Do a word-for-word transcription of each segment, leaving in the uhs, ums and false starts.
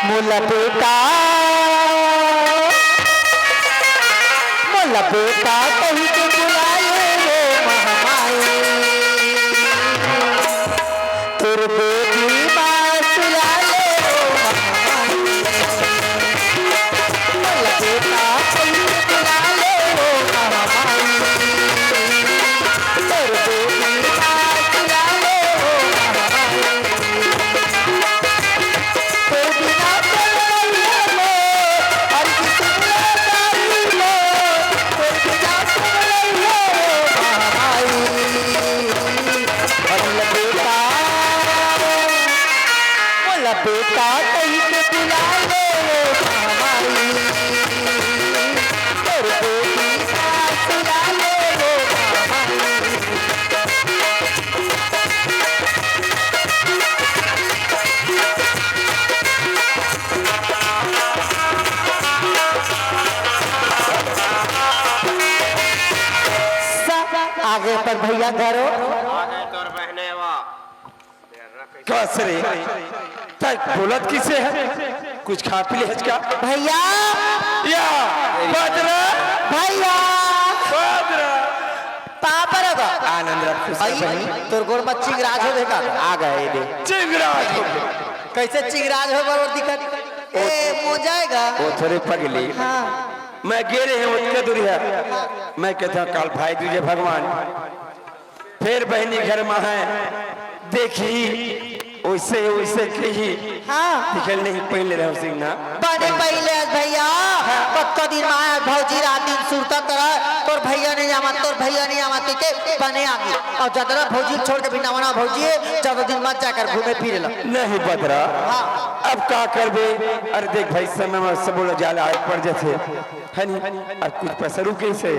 मोला बेटा, मोला बेटा कहि के बुला ले रे महमाई। तोर बेटी माँ सुला ले रे महमाई। मोला बेटा कहि के बुला ले रे महमाई। तोर बेटी माँ सुला ले रे महमाई। मोला बेटा कहि के बुला ले रे महमाई। तोर बेटी सास ला ले रे महमाई। आगे पर भैया घरो। आ गए तोर बहने वा। कस रे, तै बोलत किसे है? कुछ खा पी ले हच का? भैया। या, बदरा। भैया। बदरा। पापा रे बा। आनंद रख, खुश रह बहिनी। तोर गोड़ में चिंगराज हो देखा। आ गए दे। चिंगराज हो। कैसे चिंगराज हो बरोबर दिखत? ए, मो जाएगा। वो थोड़े पगली। हाँ। मैं गे रहे हैं उतके दूरी है। मैं कहता हूँ, काल भाई दूजे भगवान। फेर बहिनी घर में है, देखी, ओइसे, ओइसे कही। हाँ। दिखल नहीं, पहिन ले रहे हो सिंह ना। बने पहिन ले आज भैया, कतका दिन में आया भौजी, रात दिन सुरता करा, तोर भैया नहीं आवा, तोर भैया नहीं आवा, ठीक है, बने आगे। और जदरा भौजी छोड़ के भी नवना भौजी है, ज्यादा दिन मत जाकर घूमे फिरे ला। नहीं बदरा, हाँ। अब का करबे? अरे देख भाई, समय में सब बोला जाला, आज पड़ जाते, है नहीं? और कुछ पैसा रुके से,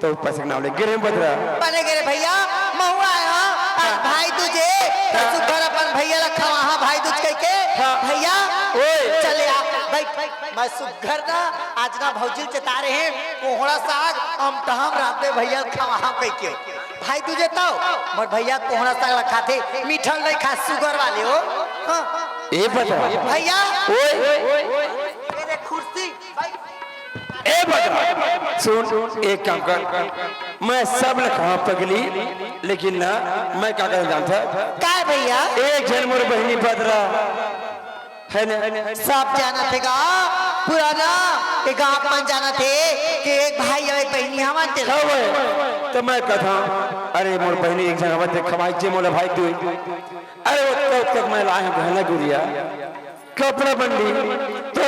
तो पसक नाव ले गिरे बदरा। बने गिरे भैया, महुआ आया, आज भाई दूजे, तो सुघर अपन भैया ला खवाहा भाई दूज कह के, हाँ। भैया, ओए। चले आ, बैठ, मैं सुघर ना, आज ना भौजी चेता रहे हैं, कोहड़ा साग, अमटहम रात दे भैया खवाहा कह के। भाई दूजे तो, मोर भैया कोहड़ा साग ला खाथे, मीठल नहीं खा, सुगर वाले हो। हाँ। ए बदरा। भैया। ओए। ये देख कुर्सी, बैठ। ए बदरा, सुन, एक काम कर, मैं सब ल कहा पगली, लेकिन ना, मैं का कर जानता? का भैया? एक झन मोर बहिनी बदरा, है ना? सब जानत हे गा, पुराना, ये गाँव मन जानत हे कि एक भाई अउ एक बहिनी हमन ते। हवे, तो मैं कथा, अरे मोर बहिनी एक झन हवत हे, खवाई जे मोला भाई दुई। अरे ओतका, ओतका मैं लाए हूँ गहना गुरिया। कपड़ा बंडी, तो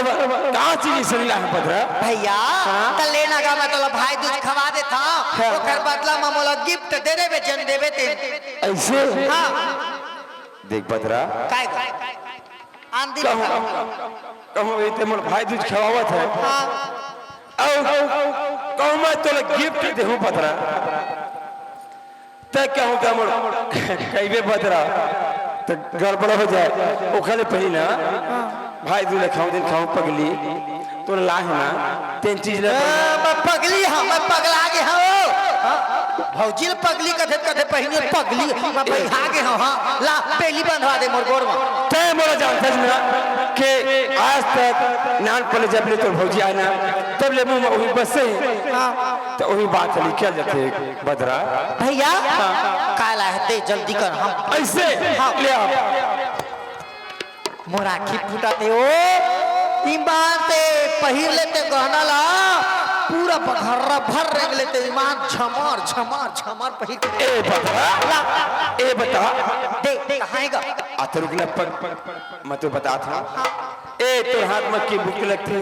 का चीज सही लाहे बदरा? भैया, हाँ? त लेना गा, मैं तोला भाई दूज खवा देता, हाँ। ओकर बदला में मोला गिफ्ट दे देबे, जन देबे ते। ऐसे? हाँ। देख बदरा। काय? आंधी कहूँ, कहूँ ये ते मोर भाई दूज खवावत है। हाँ। अउ कहूँ मैं तोला गिफ्ट देहूँ बदरा। त कहूँ त मोर कहिबे बदरा, त गड़बड़ हो जाए। ओखले पहिली ना, भाई दूज ल खाऊं दिन खाऊं पगली, तोर लाहे ना, तेन चीज ल ए, मैं पगली हूँ, मैं पगला गे हूँ। हाँ, भौजी ल पगली कथे, कथे पहिली पगली, मैं बइठा गे हूँ, हाँ, ला, बेली बंधवा दे मोर गोड़ में। तै मोला जानथस ना, के आज तक नान पले जब ले तोर भौजी आए ना, तब ले मुँह में वही बसे। हाँ। त वही बात निकल जाथे। बदरा। भैया, हाँ। का लाहे ते जल्दी कर, हम ऐसे हाँ। ले आ। मोर आँखी फूटत हे ओ। ईमान ते पहिर लेते गहना ला, पूरा बघर्रा भर रेंग लेते ईमान, झमर, झमर, झमर पहिर के। ए बता, ला। ए बता। दे, दे, कहाँ हे गा? आ तो रुक ना, पग, पग, पग, मैं तो बता था। हाँ। ए, तोर हाथ में की बुक लगथे?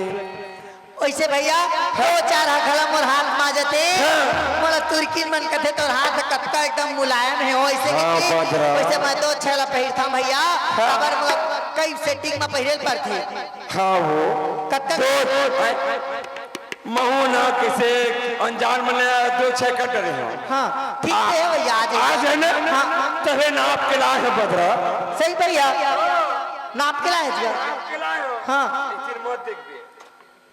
वैसे भैया, दो चार हखला मोर हाथ मा जते, हाँ। मोला तुर्किन मन कथे तोर हाथ कतका एकदम मुलायम हे, वैसे हाँ, कथे, बात रहा। वैसे मैं दो छला पहिरथंव भैया, हाँ। काबर मोला कई setting मा पहिरे ल परथे। हाँ वो। कतका दो, महू ना किसे अनजान मन ला दो छह कर डरे हो। हाँ, ठीक आ, हे भैया, आज आज हे ना? हाँ। तभे नाप के लाए हे बदरा। सही भैया, नाप के लाए हे जी। नाप के लाए हो। हाँ। फिर मत देखबे।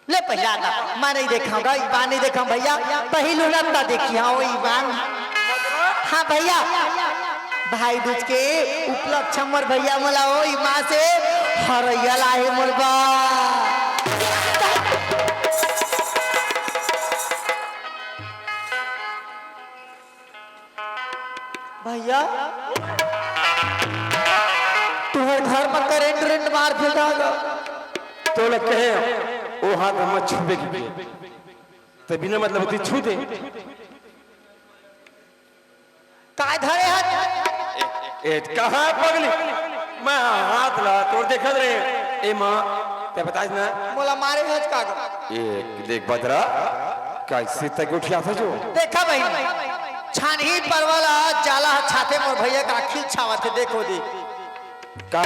ले पहिला ना, मैं नहीं देखूंगा, इस बार नहीं देखूं भैया, पहिलू ना ता देखी, हाँ, वो ईमान। हाँ भैया, भाई दूज के उपलक्ष्य मोर भैया मोला ओ ईमान से हरैया लाही मुरबा। भैया, तुहर घर में करंट रेंट मार देता गा। तोला कहे, ओ हाथ हम छुबे की। ते बिना मतलब होती छू दे। काय धरे हस? ए, ए, कहाँ पगली? मैं हाथ ला तोर देखत रहे। ए माँ, ते बताइस ना? मोला मारे हस का गा? ए, देख बदरा, कैसे तक उठिया था जो? देखा बहिनी, छानही परवा ला जाला ह छाते मोर भैया का अखिल छावत हे, देखो दे। का?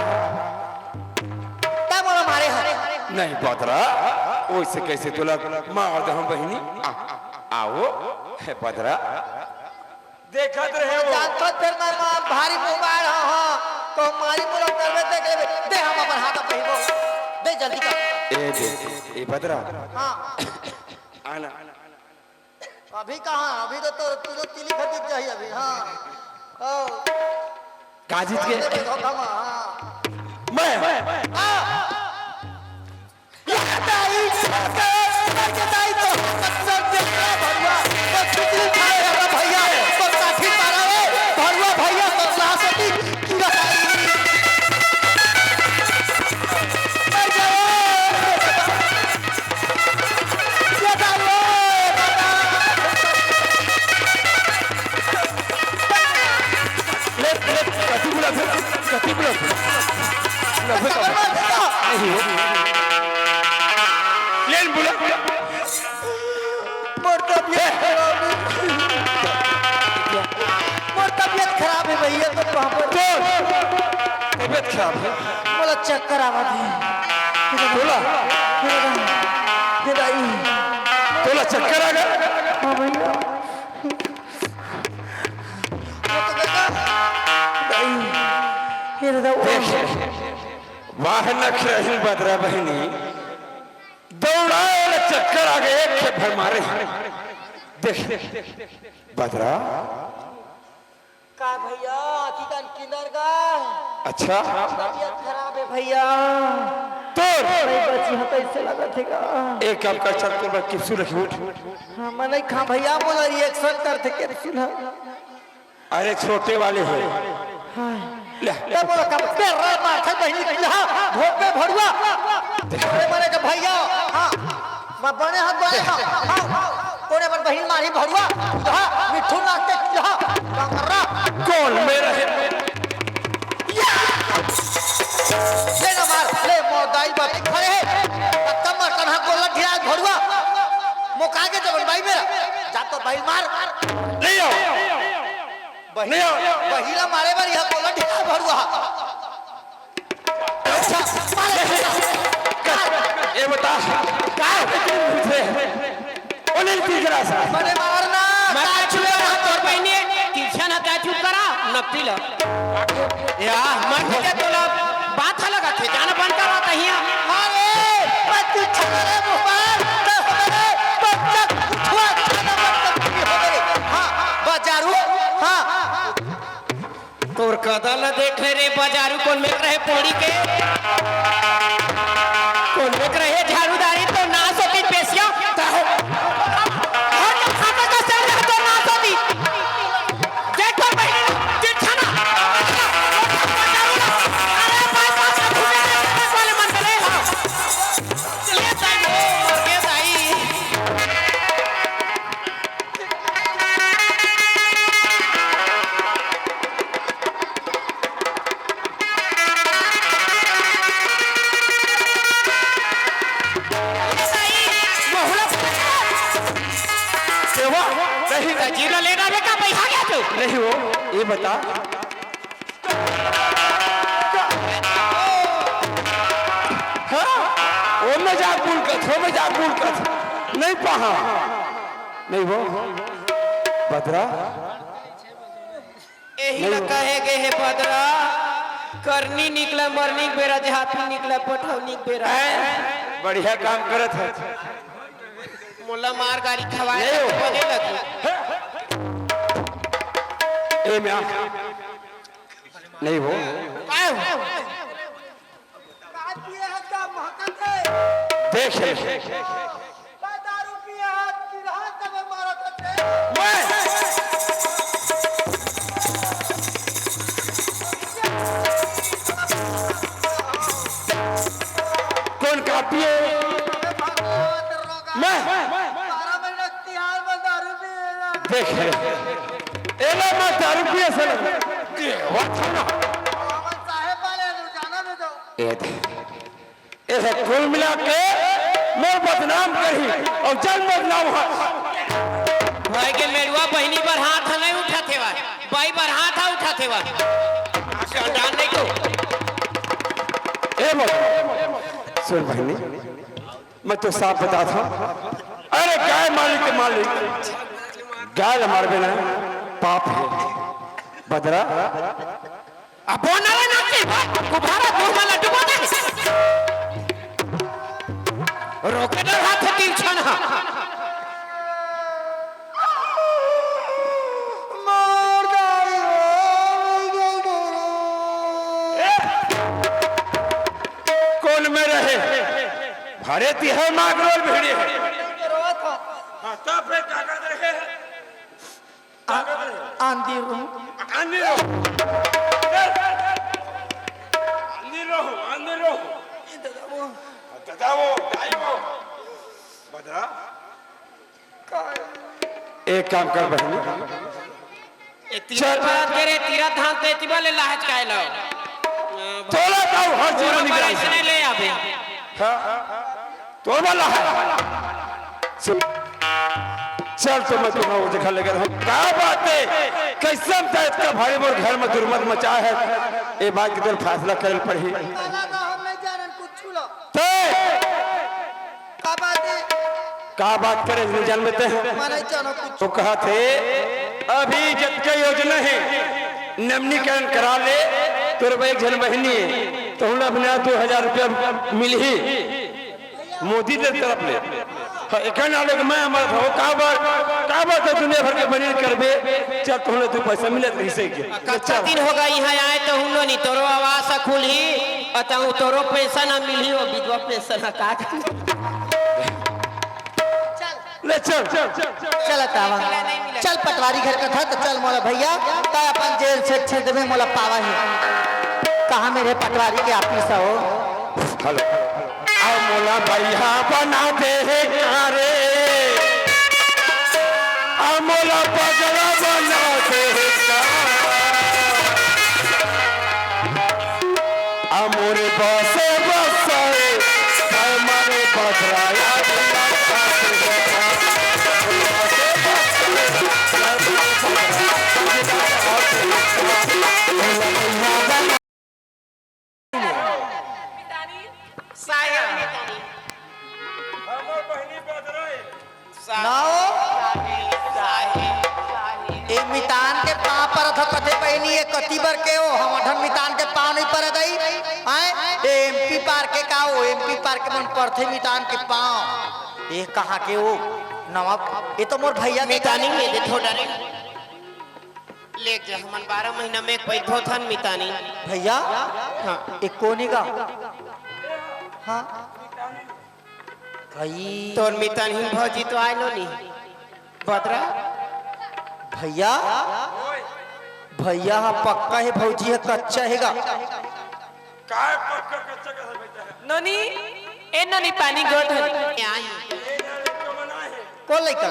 तब मोला मारे हस। नहीं बदरा, ओइसे कैसे तोला मार दे हम बहिनी? आ, आओ, हे बदरा। देखत रहे हो। जानत फेर मैं माँ भारी मुंह बाढ़ हूँ, हाँ। तो मारी मुंह करबे देख लेबे। दे हम अपन हाथ पहिबो। दे जल्दी कर। ए दे, ए बदरा। हाँ। आना। अभी कहाँ? अभी तो तोर तीनों तिली खटिक जाही अभी, हाँ। ओ। का जीत के? धोखा में, हाँ। मैं। हाँ। ले, ले, कति बुला फिर, कति बुला फिर। बुला फिर कब? नहीं हो। ले, बुला, बुला। मोर तबियत खराब है। मोर तबियत खराब है भैया, तो पापा। तोर तबियत खराब है? मोला चक्कर आवत है। बोला। हे दाई। तोला चक्कर आ गया? हाँ भैया। दाई, ये दादा, वो देख, वाह नखरही बदरा बहिनी, दौड़ाए ले चक्कर आ गए, एक खेप भर मारे। देख, बदरा। का भैया, आँखी कान किंदर गा? अच्छा। तबियत खराब है भैया। तोर? नहीं बची है, कैसे लगत है गा? एक काम कर, चल, तोर बर capsule रखी, उठ। हाँ, मैं नहीं खा भैया, मोला reaction करथे capsule ह। अरे छोटे वाले हो। हाँ। ले। तब बोला कब तेरा माथा बहिनी किला, भोपे भरुआ। अरे मारे के भैया, हाँ। मैं बने हाथ बने हाथ, हाँ। कोने पर बहिन मारी भरुआ, हाँ। मिठू नाक के किला, बंगरा। कौन मेरा है? या! ले ना मार, ले मोर दाई बाप खड़े है। कम मार कन्हा गोला ढिला भरुआ। मोका के जबन भाई मेरा। जा तो भाई मार। ले आओ। बहिरा, नहीं आओ। बहिरा मारे बर यहाँ बोला ढिला भरुआ। अच्छा, मारे। ए बता, का? ओ नहीं, पी गिलास। बने मारना, मैं का का चुप करा, तोर बहिनी, तिरछा ना का चुप करा, नकटी ला। या, मर के तोला बात अलग आथे, जाना बंद कर बात हिया। अरे, मैं तिरछा रे मोबाइल, तो हो रे, बच्चा, उठवा, खाना मत कर, हो रे। हाँ, बाजारू, हाँ। तोर कदा ल देख ले रे बाजारू, कोन मेक रहे पोड़ी के, कोन मेक रहे झाड़ूदारी, तो नास होती पेशिया। हर तो खाता का चल रहा तो नास होती। देख तो पहले चिट्ठाना। अरे भाई साहब, वाले मन ले ला। चलिए ताई, मर गए ताई। सेवा नहीं। जीव ला ले डाले का, बैठा गया तू। नहीं हो, ये बता। हाँ? ओ मजाक बुल कथ, ओ मजाक बुल कथ। नहीं पहा। नहीं वो। बदरा। एही नहीं ला वो। कहे गे हे बदरा, करनी निकला मरनी के बेरा, झापी निकला पठौनी के बेरा। हैं? बढ़िया काम करत है। मोला मार गारी खवाए नहीं हो। बने लगी। ए म्या। नहीं वो। काय हो? खेल। मैं दारू पिए हाथ की रहा तब मारा था। मैं कौन कापी है? मैं बारह महीना तिहार में दारू पिए ना। देख, एला मैं दारू पिए से लग, ये बात है ना। साहेब वाले रोजाना में दो। ये दे। ये कुल मिला के मैं बदनाम करही अउ जन बदनाम हो। भाई के मेरुआ बहिनी बर हाथ ह नहीं उठाथे वा, बाई बर हाथ ह उठाथे वा। आंटा नहीं तो। ए बहिनी, सुन बहिनी, मैं तो साफ बताथंव। अरे गाय मालिक के मालिक, गाय ल मारबे ना, पाप हे। बदरा, अब बोना ला नाचे, कुभारा मुंह में लड्डू बोना। रोके डर हाथ है तीर छन हा। कौन में रहे? भरे तिहार मागरोल भिड़े हे। हाँ, तो फिर का कर रहे हैं? आंधी रहूं। आंधी रहूं। आंधी रहूं, आंधी रहूं। दादा वो, दाई वो। बदरा। एक काम कर बहिनी। ए तीरथ चल। बात करे, तीरथ धाम ते एतिबा ले लाहच काय लो। तोला ताऊ हर चीज तोला निकल। इसने ले आबे। हाँ। तोर वाला है। सुन। चल तो मैं तुम्हें वो जगह लेकर हूँ। का बात है? कैसे हम दायित्व का भारी मोर घर में दुर्मत मचा है? ए बात की तोर फैसला करे पड़ी। काला तो हम नहीं जानन कुछ लो। ते का बात है? का बात करे नहीं जानते हैं? मैं नहीं जाना कुछ। तो कहा थे, अभी जतका योजना है, नमनीकरण करा ले, तोर एक झन बहिनी है, तो हम अपने आप दो हजार रुपया मिलही। मोदी के तरफ ले। हाँ, एकर नाले के मैं मरत हूँ। का बात, का बात है दुनिया भर के बनिन करबे? चल, तोहने दू पैसा मिलत रहिसे के। कच्चा चल। दिन होगा यहाँ आए तो हम लोग नहीं, तोरो आवास खुलही, अतहु तोरो पेंशन ना मिलही, वो विधवा पेंशन ना का। ले चल। चल तावा। चल पटवारी घर का था तो चल मोला भैया, ता अपन जेल से छेद में मोला पावा है। कहाँ मेरे पटवारी के ऑफिस हो? हेलो। आ मोला भैया बना दे हे का रे, आ मोला पगला बना दे हे का, आ मोरे बसे बसे, आ मोरे बदराया साया। हमर बहिनी बदराए। ना हो। ए मितान के पाँव परत ह कथे बहिनी, ए कति बर के हो, हम अठन मितान के पाँव नहीं परत हई। आय, ए एमपी पार के का हो, एमपी पार के मन परथे मितान के पाँव। ए कहाँ के हो? नवा, ए तो मोर भैया के मितानी का? ले दे थोड़ा रे। ले जा, हमन बारह महीना में एक पै धोथन मितानी। भैया? हाँ। ए कोनी का? हाँ। भाई। तोर मितान ही भौजी तो आय लो नी। बदरा। भैया? भैया हा पक्का है, भौजी हा कच्चा है गा। काय पक्का कच्चा का समझता है? नोनी, ए नोनी पानी गोठन। ए नारे कमना है। को लइका?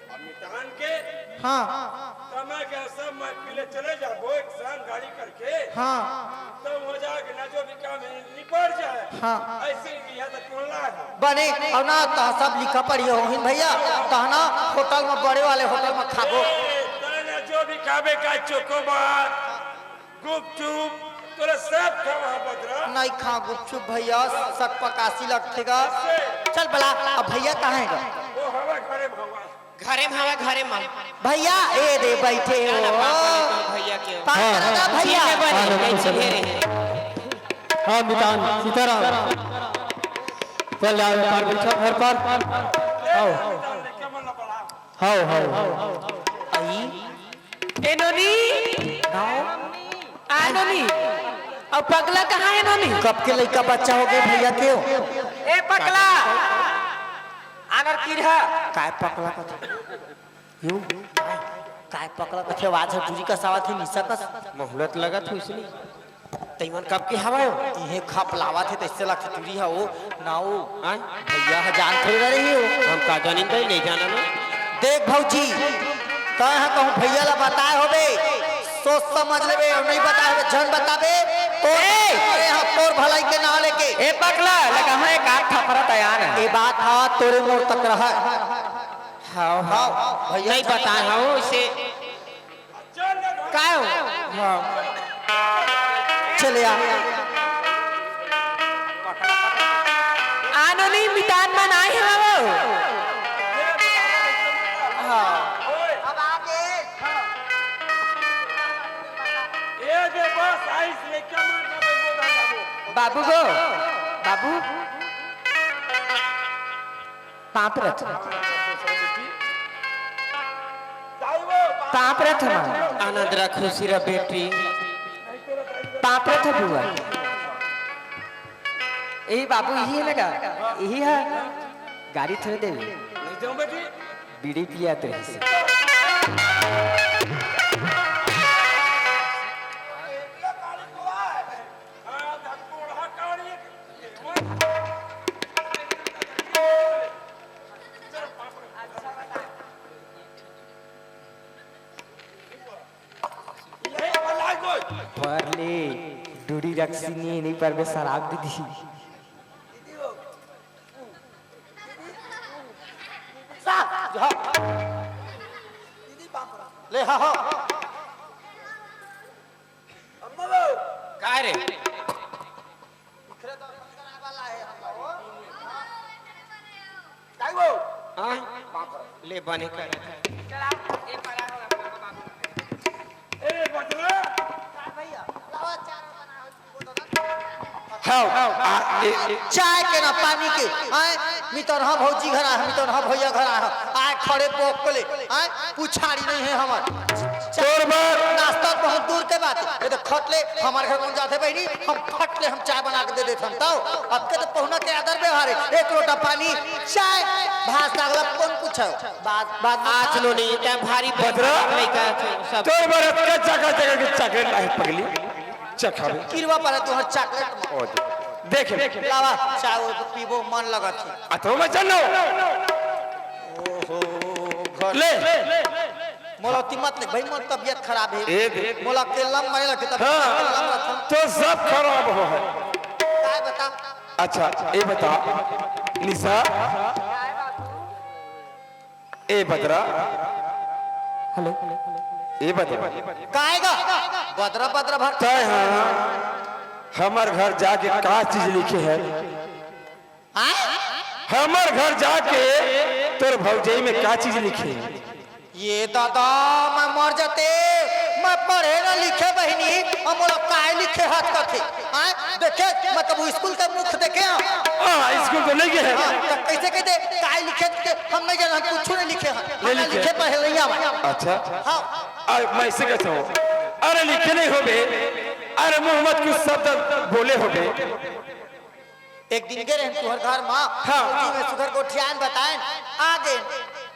अब मितान के हाँ। कमा के सब मैं पीले चले जाबो, एक शाम गाड़ी करके। हाँ। तब हो जाए कि ना जो भी काम है, निपट जाए। हाँ। ऐसे ही यहाँ तक टोलना है। बने, अब ना तो सब लिखा पढ़ी हो हिन भैया, तो ना होटल में, बड़े वाले होटल में खाबो। ए, तने जो भी खाबे का चोकोबार, गुपचुप, तोरे सब खावा है बदरा। नहीं खा गुपचुप भैया, सक पकासी लगथेगा। कैसे? चल बला, अब भैया कहाँ है गा? वो हवा घरे में हवा। घरे में हवा, घरे में। भैया, ए दे बैठे हो। ना, ना, पाँव पड़े तो भैया के। पाँव हाँ। पड़ा था भैया। सीने बने, हाँ, नहीं बिल्कुल। चिन्हे रहे। हाँ, मितान, सीताराम। चल, आओ, पार बिछा, घर पार। आओ। हाओ, हाओ। आई। ए नोनी। नाओ। आ नोनी। अब पगला कहाँ हे नोनी? कब के लइका बच्चा हो गए भैया के हो? ए पगला, आनर किरहा। काय पगला कथे? यू? काय पगला कथे? आवाज ह टूरी कस आवत हे, निशा कस। महुलत लगत हो इसने। तैमन कब के हवय? इहे खप लावत हे, तइसे लगथे टूरी ह ओ, ना ओ। आय? भैया ह जान थोड़ी रही हो। हम का जानिन दई, नहीं जाना ना। देख भौजी, तैं ह कहूँ भैया ला बताए होबे, सोच समझ लेबे, अउ नहीं बताए होबे, झन बताबे, तोर ए! अरे हाँ, तोर भलाई के नाव लेके। ए पगला, लगा है एक आध थपरा तैयार है। ए बात हा तोरे मोर तक रहा। हाँ, हाँ, भैया नहीं जान बताए हो इसे। काय हो? हाँ। चले आ। आनो नहीं, मितान मन आए हैं बाबू। हाँ। अब आगे। ए दे बस, आइस लेके मर ना, बाबू गो, बाबू। पाँव परत। पाँव परत हमार। आनंद रह, खुशी रह बेटी। पाँव परत ह बुआ। ए बाबू, इही हे ना गा? इही हे। गाड़ी थोड़े देबे। बीड़ी पियात रहिस। पर ले, डूडी रखसी नहीं, नहीं पर में शराब दे दी। ले, हाँ, हाँ। काय रे? हाँ? ले बने कर। हाँ, आ, ए, ए। चाय के ना पानी के, आय, मितन हाँ भौजी घर आए, मितन हाँ भैया घर आए, आय खड़े पोक ले, आय, पुछाड़ी नहीं है हमर। तोर बर। नाश्ता बहुत दूर के बात हे। ये तो खट ले, हमर घर कौन जाथे बहिनी, हम खट ले, हम चाय बना के दे देथन। तौ अब के तो पहुना के आदर व्यवहार हे, एक लोटा पानी, चाय, भात साग ला कौन पूछे? बात, बात आज लो नहीं, तैं भारी बदरा। लइका थे, सब। तोर बर अतका जगह जगह के चॉकलेट लाए पगली, चखावे। किरवा पर तुहर चॉकलेट में। ओ दे। देख ले। लावा, चाय वो पीबो, मन लगत हे। अथवा मैं जानो। ओहो, घर ले। मोला ओती मत ले भाई, मोर तबियत खराब हे। ए दे। मोला अकेला में नहीं लगता, हाँ, अकेला में रखो। तो सब खराब हो है। काय बता? अच्छा, ये बता, निशा, ए बदरा, हेलो। ए बदरा, काय गा? बदरा, बदरा भर। तय हाँ, हमर घर जाके का चीज लिखे है? हाँ? हमर घर जाके तोर भौजई में का चीज लिखे? ये दादा, मैं मर जाते, मैं पढ़े न लिखे बहिनी, अब मोला काय लिखे हाथ करथे? हाँ? देखे, मैं कबू स्कूल के मुख देखे हूँ। हाँ, स्कूल तो नहीं गए हैं। हाँ, तो कैसे कह दे, काय लिखे थे? हम नहीं जाना, हम कुछ नहीं लिखे हैं। नहीं लिखे। लिखे पढ़े नहीं आवा। अच्छा। हाँ। आ, मैं इसे कहता हूँ, अरे लिखे नहीं होबे, अरे मुँह मत कुछ शब्द बोले होबे। एक दिन गे रहेन तुहर घर मा, हाँ। भौजी में सुघर गोठियान बताएन, आ गेन।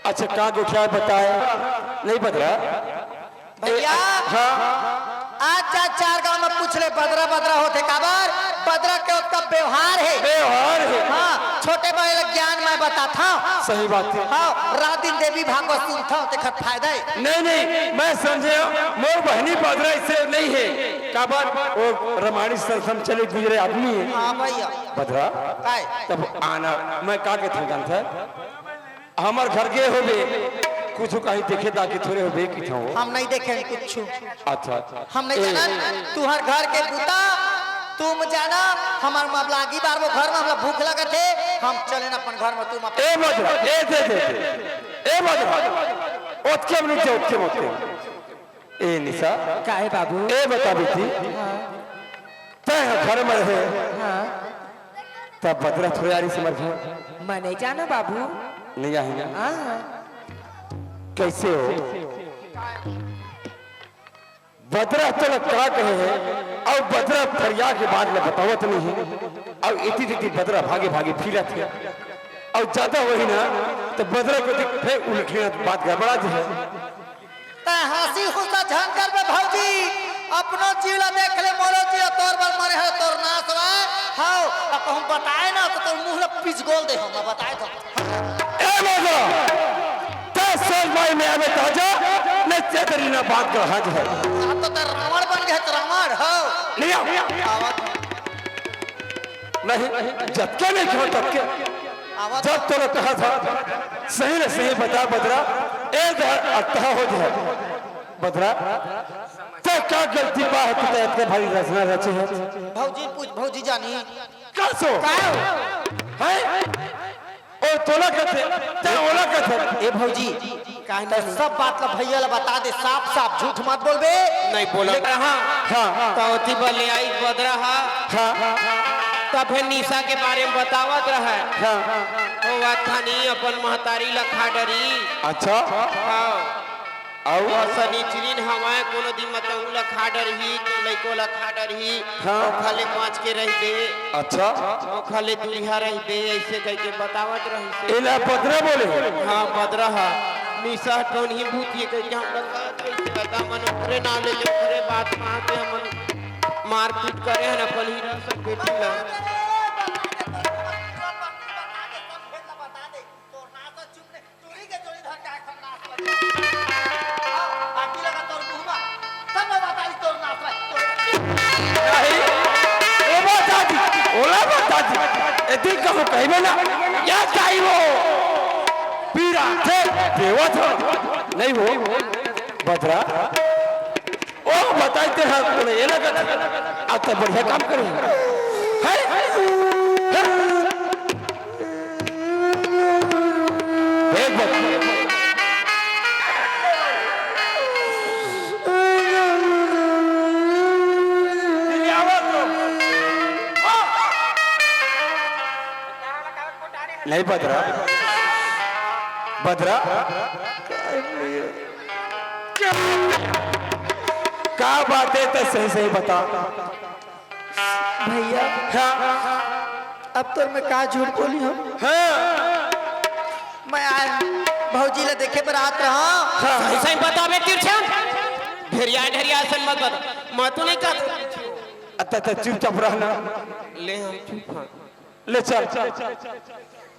अच्छा, का गोठियान बताए? नहीं बता रहा। भैया, ए, हाँ। आज जा चार गांव में पूछ ले, बदरा बदरा होथे काबर? बदरा के ओतका व्यवहार हे। व्यवहार हे। हाँ, छोटे बड़े ला ज्ञान मैं बताथंव। सही बात हे। हाँ, रात दिन देवी भागवत सुनथंव, तेखर फायदा हे। नहीं, नहीं, मैं समझे, मोर बहिनी बदरा इसे नहीं हे। काबर? वो रामायणी सरसम चले गुजरे आदमी हे। हाँ भैया। बदरा? काय? तब आना, मैं का कहथंव जानथस? हमर घर गे होबे, कुछु कहीं देखे दाखे थोरे होबे कि थो। हम नहीं देखे कुछु। अच्छा, अच्छा। हम नहीं ए। जानन, तुहर घर के बुता, तुम जाना, हमर मबलागी बार वो घर में हमरा भूख लगत हे, हम चलेन अपन घर में, तुम अपन ए बदरा, ए दे, दे, दे। ए बदरा, ओतके में रुक जा, ओतके में, ओतके में। ए निशा। काहे बाबू? ए बता बेटी। हाँ। तैं ह घर में रहे। हाँ। तब बदरा थोड़े आरी समर घर। मैं नहीं जाना बाबू। नहीं आही ना? हाँ। कैसे हो? बदरा तोला का कहे हे, अउ बदरा फरिया के बात ल बतावत नहीं हे, अउ इति तिति बदरा भागे भागे फिरत हे, अउ जादा होही ना, त बदरा के फेर उलटिया बात गड़बड़ा जाही। तैं हँसी हुस्सा झन करबे भौजी, अपनो जीव ला देख ले, मोरो जीव तोर बर मरे हे, तोर नास हवय। हव, अब कहूँ बताए ना त तोर मुँह ला पिचगोल देहूँ, मैं बताए तो। ए बाबा, तैं सोझ बाई में आबे त जा, नहीं चेतरी ना बात कर हाज हे। अब तो तैं रावण बन गए, रावण, हव। नहीं आओ। आवत। नहीं, जतके नहीं खाओ ततके। आवत। जब तोला कहा था, सही ले सही बता बदरा, ए दे अतहा हो जाए। बदरा, तैं का गलती पाहे कि तैं इतने भारी रचना रचे हे? भौजी पूछ, भौजी जानी। का सो? का? हैं? ओ तोला कथे, तैं ओला कथे। ए भौजी, काहे तैं नहीं? सब बात ला भैया ला बता दे, साफ साफ, झूठ मत बोलबे। नहीं बोला। ले, हाँ, हाँ, हाँ। त ओती बर ले आई बदरा हा। हाँ। तभे निशा के बारे में बतावत रहे। हाँ। ओ अथानी अपन महतारी ला खा डरी। अच्छा। हाँ। अउ? ओ सनिचरिन हवय, कोनो दिन मतहूँ ला खा डरही, तो लइको ला खा डरही, हाँ। ओखर ले बाँच के रहिबे। अच्छा। ओखर ले दूरिहा रहिबे, अइसे कहिके बतावत रहिसे। एला बदरा बोले? हाँ, बदरा हा। निशा टोनही भूत ये कहिके हम लोग कहत रहिसे, दादा मन ओकरे नाम ले ले, ओकरे बात मान के हमन मारपीट करे हन अपन हीरा सब बेटी ला। टूरी के जोड़ी धर के आए खन्नास लगे। हाँ, बाकी लगा तोर मुंह में। सब मैं बता दी तोर नास में। नहीं, ओ बता दी, ओला बता दी। यदि कहूँ कहिबे ना, या जाई वो। पीरा थे, देवा था। नहीं वो, बदरा। ओ, बताई ते हाथ तोड़े, ये लगा। अब तो बढ़िया काम करे। है? एक बार। नहीं बदरा। बदरा। का बात है तो सही सही बता। भैया, हाँ। अब तो मैं का झूठ बोली हूँ। हाँ। मैं आज भौजी ला देखे बर आत रहा। हाँ। सही सही बताबे तिरछा। ढेरिया ढेरिया असन मत बता। मैं तो नहीं कहता। अच्छा, अच्छा, चुपचाप रहना। ले हम चुप हाँ। ले चल।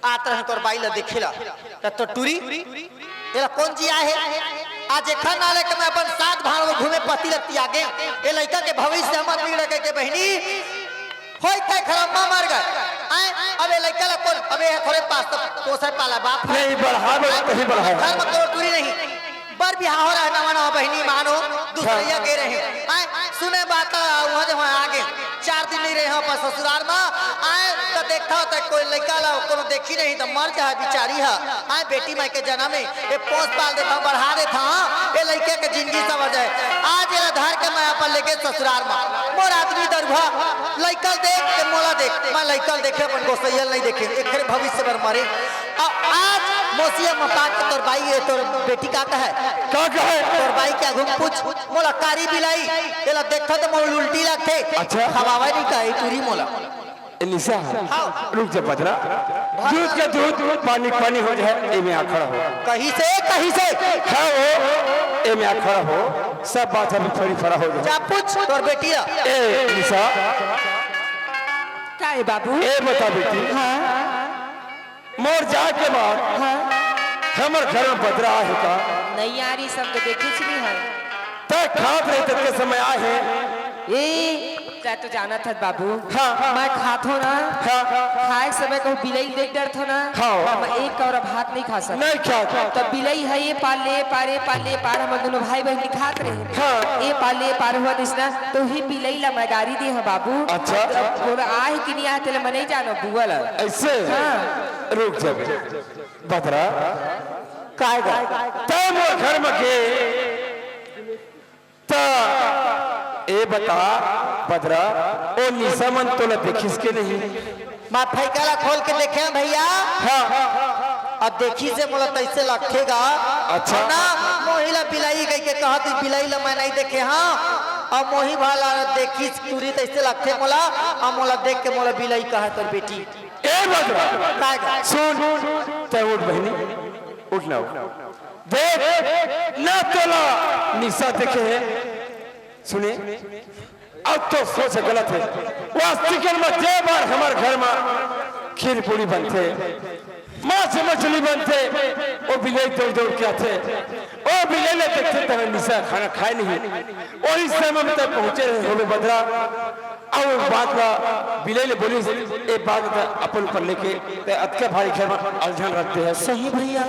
आत रहे तोर बाई ला देखे ला। त तो टूरी, एला कौन जी आहे? आज एखर नाले के मैं अपन सात भाड़ वो घूमे पति लगती आगे। ए लइका के भविष्य हमर बिगड़ के, के बहिनी। होई थे खरम्मा मर गए। आए, अब ए लइका ला कौन, अब ए थोड़े पास तो पोसे पाला बाप है। नहीं, बढ़ा दो, कहीं बढ़ा। घर में कोई टूरी नहीं। बर बिहाव रहे नवा नवा बहिनी मानो, दूसरैया गे रहे। आए, सुने बात, वहाँ जे वहाँ आगे। चार दिन नहीं रहे हम अपन ससुराल में। आए, तो देखता होता कोई लइका ला, कोनो देखी नहीं तो मर जाए बिचारी हा। आए, बेटी माई के जन्म में, ये पोस पाल देता हूँ, बढ़ा देता हूँ, ये लइका के जिंदगी संवर जाए। आज ये धर के मैं अपन लेके ससुराल में। मोर आदमी दरुहा, लइका देख के मोला देख, मैं लइका देखे अपन गोसैया नहीं देखे, एकरे भविष्य बर मरे। अब आज मोसिया मपा के तोर बाई ए, तोर बेटी का कहे? का कहे? तोर बाई के आगू में पूछ, मोला कारी बिलाई, एला देखथव त मोला उल्टी लगथे। अच्छा। खवावे नहीं कहे टूरी मोला। ए निशा, हाँ। रुक जा बदरा। दूध के दूध, पानी के पानी हो जाए, एमे आखड़ा हो। कहीं से, कहीं से। हाँ हो, एमे आखड़ा हो, सब बात अभी फरी फरा हो जाए। जा पूछ तोर बेटी ला। ए निशा। का है बाबू? ए बता बेटी। हाँ। मोर जाए के बाद हाँ। हमर घर में बदरा आहे का? नहीं आ रही, सब तो देखी छी है। तै खात रहे ततके समय आहे। ए, तै तो जानत हस बाबू। हाँ, हाँ। मैं खात हो ना। हाँ। खाए समय कहूँ बिलई देख डरत हो ना। हाँ। हम एक कौरा भात नहीं खा सकत। नहीं खात। तो बिलई है ये पाले पारे पाले पार हम दोनों भाई बहन खात रहे। हाँ। ए पाले पार हुआ दिसना तो ही बिलई ला मैं गारी दे है बाबू। अच्छा। अब कोनो आहे कि नहीं आहे तेला मैं नहीं जानो बुआ ला। ऐसे? हाँ। रुक जा बे। बदरा, काय गा? तै मोर घर में गे, त ए बता, बदरा, ओ निशा मन तोला देखिस के नहीं? मैं फैका ला खोल के देखे भैया। हाँ। अब देखिस हे मोला तैसे लगथे गा। अच्छा। ना, मोही ला बिलाई कहिके कहत, बिलाई ला मैं नहीं देखे हँव। अउ मोही भाला देखिस टूरी तइसे लगथे मोला, अउ मोला देख के मोला बिलाई कहे तोर बेटी। ए बदरा, काय गा? सुन, तैं उठ बहिनी, उठ ना, उठ। देख, ना तोला निशा देखे हे, सुने, अब तो सोच गलत हे। वास्तविक में जे बार हमर घर में खीर पूड़ी बनथे, मांस मछली बनथे, ओ बिलाई दौड़ दौड़ के आथे। ओ बिलाई ला देखथे त निशा खाना खाय नहीं। ओही समय में तैं पहुंचे रहे होबे बदरा। अउ बात ला बिलाई ले बोलिस, ए बात ला अपन ऊपर लेके तैं अतका भारी घर में अलझन रखते है। सही भैया।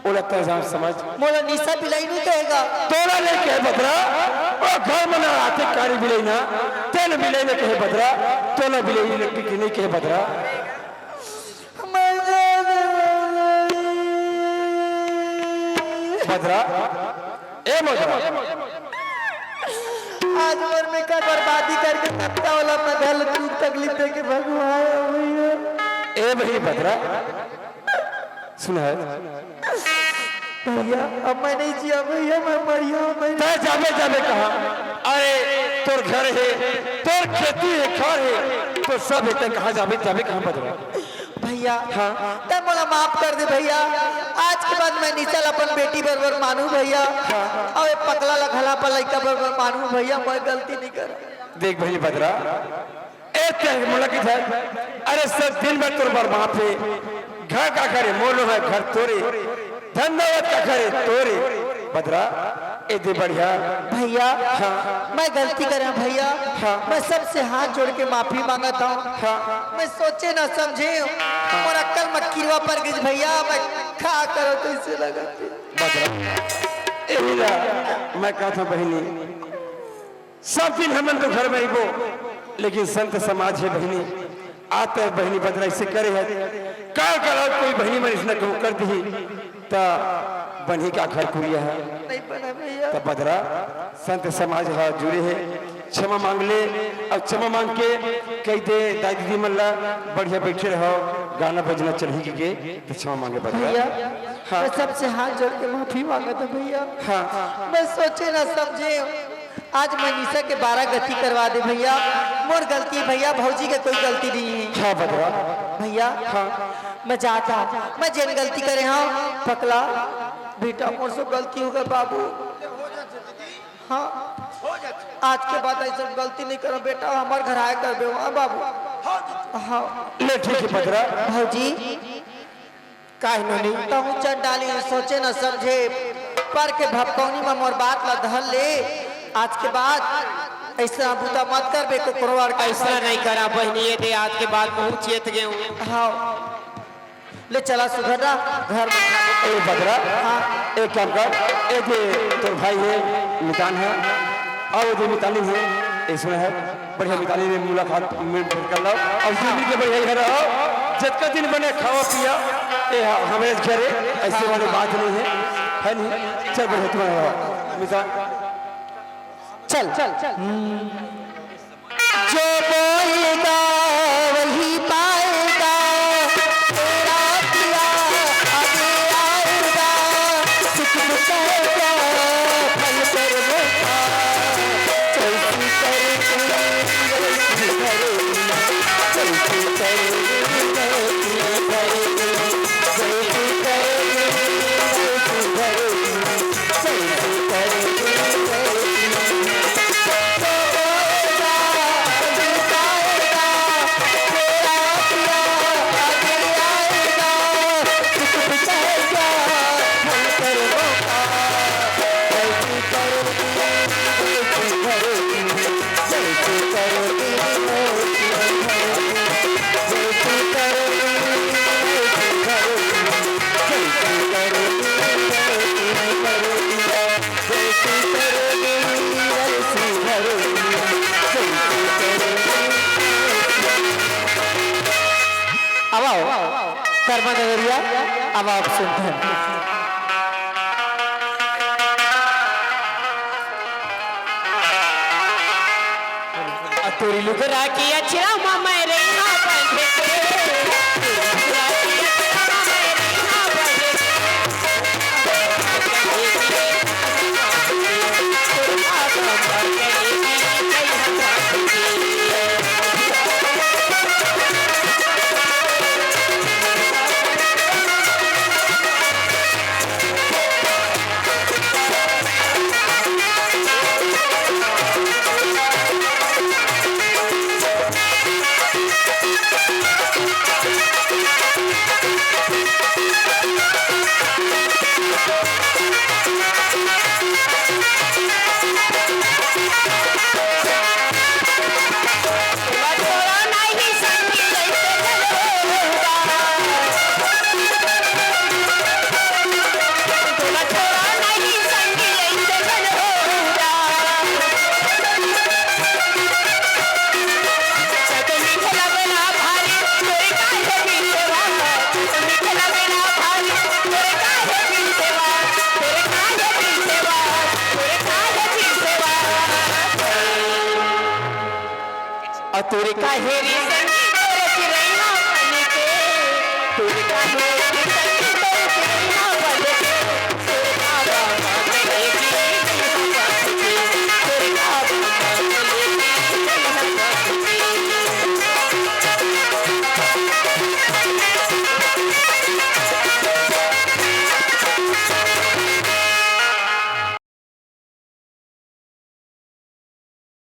ओला तैं जान समझ। मोला निशा बिलाई नहीं कहेगा। तोला नहीं कहे बदरा, ओ घर में ना आथे कारी बिलाई ना, तैं बिलाई नहीं कहे बदरा, तोला बिलाई नहीं, नहीं कहे बदरा। बदरा, ए बदरा। आज मोर में का बर्बादी करके तब ओला मैं घर दुख तकलीफ देके भगवान भैया। ए भाई बदरा, सुन हे। भैया, अब मैं नहीं जिया भैया, मैं मरिया, मैं तैं जाबे, जाबे कहाँ? अरे, तोर घर हे, तोर खेती हे, खार हे, तोर सब हे, तैं कहाँ जाबे, जाबे कहाँ बदरा? भैया, हाँ। तैं मोला माफ कर दे भैया, आज के बाद मैं निशा ला अपन बेटी बरोबर मानहूँ भैया। हाँ। अउ ए पकला ला घला अपन लइका बरोबर मानहूँ भैया, मैं गलती नहीं करा। देख भाई बदरा, ए तैं मोला किथे, अरे सब दिन भर तोर बर बाप हे, घर काखर हे, मोर नो हे घर तोर हे, धन दौलत काखर हे तोर हे, बदरा, ए दे बढ़िया। भैया, हाँ। मैं गलती करे हँव भैया, हाँ। मैं सबसे हाथ जोड़ के माफी मांगत हँव। हाँ। मैं सोचे ना समझे, मोर अक्कल में किरवा पर गिस भैया, मैं का करों कइसे लगथे। बदरा, एही ला मैं कहत हँव बहिनी, सब दिन हमन तो घर में अइबो, लेकिन संत समाज हे बहिनी, आज तैं बहिनी बदरा अइसे करे हे, काल कल कोई बहिनी मन अइसना कहूँ कर दिही, त बनही का घर कुरिया हे? नहीं बने भैया। त बदरा, संत समाज ह जुड़े हे, क्षमा मांग ले, अउ क्षमा मांग के कहि दे दाई दीदी मन ला, बढ़िया बइठे रहो, गाना बजना चलही के, त क्षमा मांगे बदरा। भैया, हाँ। मैं सबसे हाथ जोड़ के माफी मांगत हँव भैया। हाँ। मैं सोचे ना समझे, आज मैं निशा के बारा गति करवा दे भैया, मोर गलती भैया, भौजी के कोई गलती नहीं हे। हाँ बदरा। भैया, हाँ। मैं जात हँव, मैं जेन गलती करे हँव, पकला, बेटा मोर से गलती होगे बाबू। हाँ, आज के बाद अइसन गलती नहीं करों बेटा, हमर घर आय करबे, हाँ बाबू। हाँ। ले ठीक हे बदरा। भौजी, काहे नोनी? तहूँ चंडाली सोचे न समझे, पर के भपकौनी में मोर बात ला धर ले। आज के बाद अइसना बूता मत करबे, कोकरो अड़का अइसना नहीं करा बहिनी, ए दे आज के बाद महूँ चेत गेंव। हाँ, ले चला सुघर ला घर में। ए बदरा, हाँ। एक काम कर, ए दे तोर भाई हे, मितान हे, अउ ए दे मितानी हे, ए सुन हे, बढ़िया मितानी ले मुलाकात में भेंट कर लो। अउ जिंदगी के बढ़िया घर रहो। जतका दिन बने खावा पिया, ए ह-, हमरे घर हे, अइसे वाली बात नहीं हे, हे नहीं? चल बढ़िया तुम्हारा मितान। चल, चल। जो बोएगा वही पाएगा, तेरा पिया आगे आएगा, सुख दुख सहजा फल कर्मों का। जैसी करनी वैसी भरेगी, जैसी करनी वैसी भरेगी, जैसी करनी वैसी भरेगी, जैसी करनी वैसी। अब आओ, कर्मा नगरिया, अब आप सुनते हैं। तोरी लुगरा की अचरा मा मैं रही हाँ बंधे के। तोरी लुगरा की अचरा मा मैं रही हाँ बंधे के। अउ तोरे काहे रे संगी तोरे चिरैया बन के, तोरे काहे रे संगी तोरे चिरैया